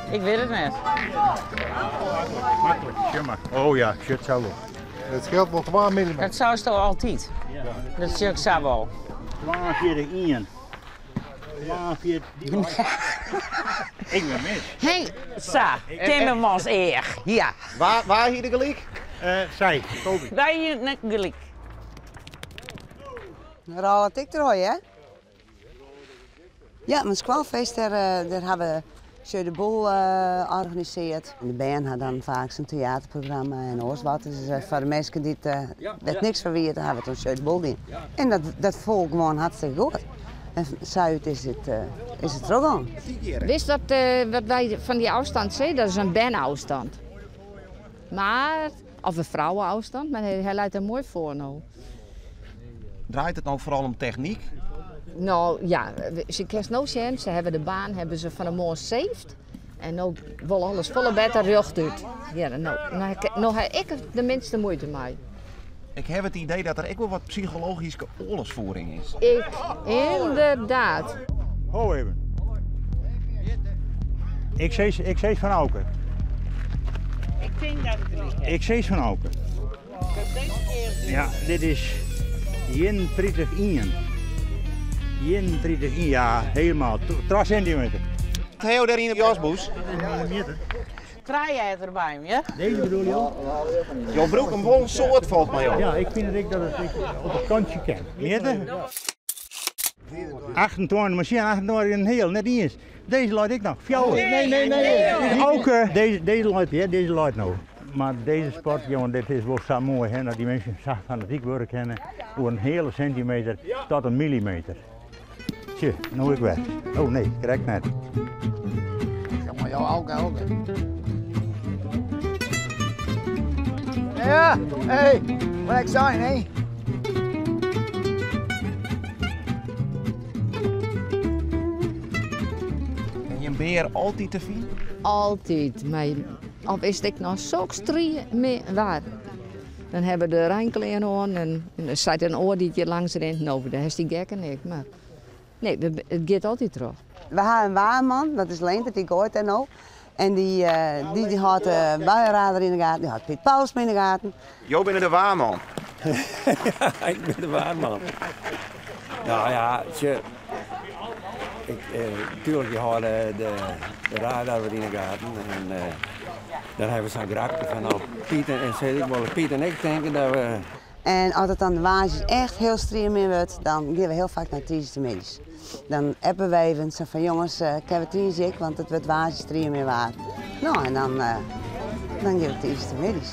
Ik wit it net. Maklik, sjoch mar. Oh ja, sjocht sa wol. It skeelt wol 2 millimeter. Dat seisto altyd. Dat sjoch ik sa wol. 42 ien. 42. Ik bin mis. Hey, sa, Timmermans each. Ja. Wa, wa hie der gelyk? Sy, Toby. Wy hiene net gelyk. Rôlet ek troch, hè? Ja, myn skoalfeest dêr dêr ha we Jeu de Boule organisearre. En de bern ha dan faak sa'n teaterprogramma en oars wat. Dus foar de minsken dy't dêr't niks fan witte, ha we it oan Jeu de Boule dien. En dat dat foel gewoan hartstikke goed. En sa út is it is it trochgien. Witst wat wat wy fan dy ôfstand sizze? Dat is in berne-ôfstand. Mar, of in frouwe-ôfstand, mar hy leit der moai foar no. Draait it no foaral om technyk? No ja, se kinst no sjen, se hawwe de baan hawwe se fan 'e moarn seefd en no wol alles folle better rjochtút. Ja, no, no ha ik der de minste muoite mei. Ik haw it idee dat der ek wol wat psychologyske oarlochsfiering is. Ik, ynderdaad. Ho even. Ik sis, ik sis fan Auke. Ik tink dat it gelyk hat. Ik sis fan Auke. Ja, dit is 31 ien. 31 ien, ja, helemaal. 2 centimeter. Wat ha jo dêr yn 'e jasbûs? Trije hat er by him, ja? Deze bedoel jo? Jo brûke him wol in soad folgens my op. Ja, ik fyn it ek dat it ek op it kantsje kin. Mjitte? 28, mar sjen, 28 en in heal, net iens. Dizze leit ek noch. Fjouwer. Nee, nee, nee. Auke, dizze, dizze leit, ja, dizze leit no. Mar dizze sport, jongen, dit is wol sa moai, hè, dat dy minsken sa fanatyk wurde kinne oer in heale sintimeter tot in millimeter. Tsje, no ek wer. Oh nee, krekt net. Jonge, jo, Auke, Auke. Ja, hey, wat ik sein, hè? En jim bear altyd te finen? Altyd, mar of is it ek noch sok striemin waar. Dan hawwe we de reinklean oan en der seit in oar dy't hjir langs rint, no, dêr hast dy gekken ek. Mar nee, it giet altyd troch. We ha in waarman, dat is Leendert, dy goait dêr no. En dy, dy hâldt de buienradar yn de gaten, dy hâldt Piet Paulusma yn de gaten. Jo binne de waarman? Ja, ik bin de waarman. Nou ja, sjoch, ik, tuurlijk, je hâlde de, de radar wat yn de gaten. En dan hawwe we sa'n grapke fan, nou, Piet en, sis ik wol, Piet en ik tinke dat we... En as it dan de woansdeis echt hiel striemin wurdt, dan gean we hiel faak nei tiisdeitemiddeis. Dan appe we even sa fan jonges, kinne we tiisdei ek, want it wurdt woansdei striemin waar. No en dan, dan gean we tiisdeitemiddeis.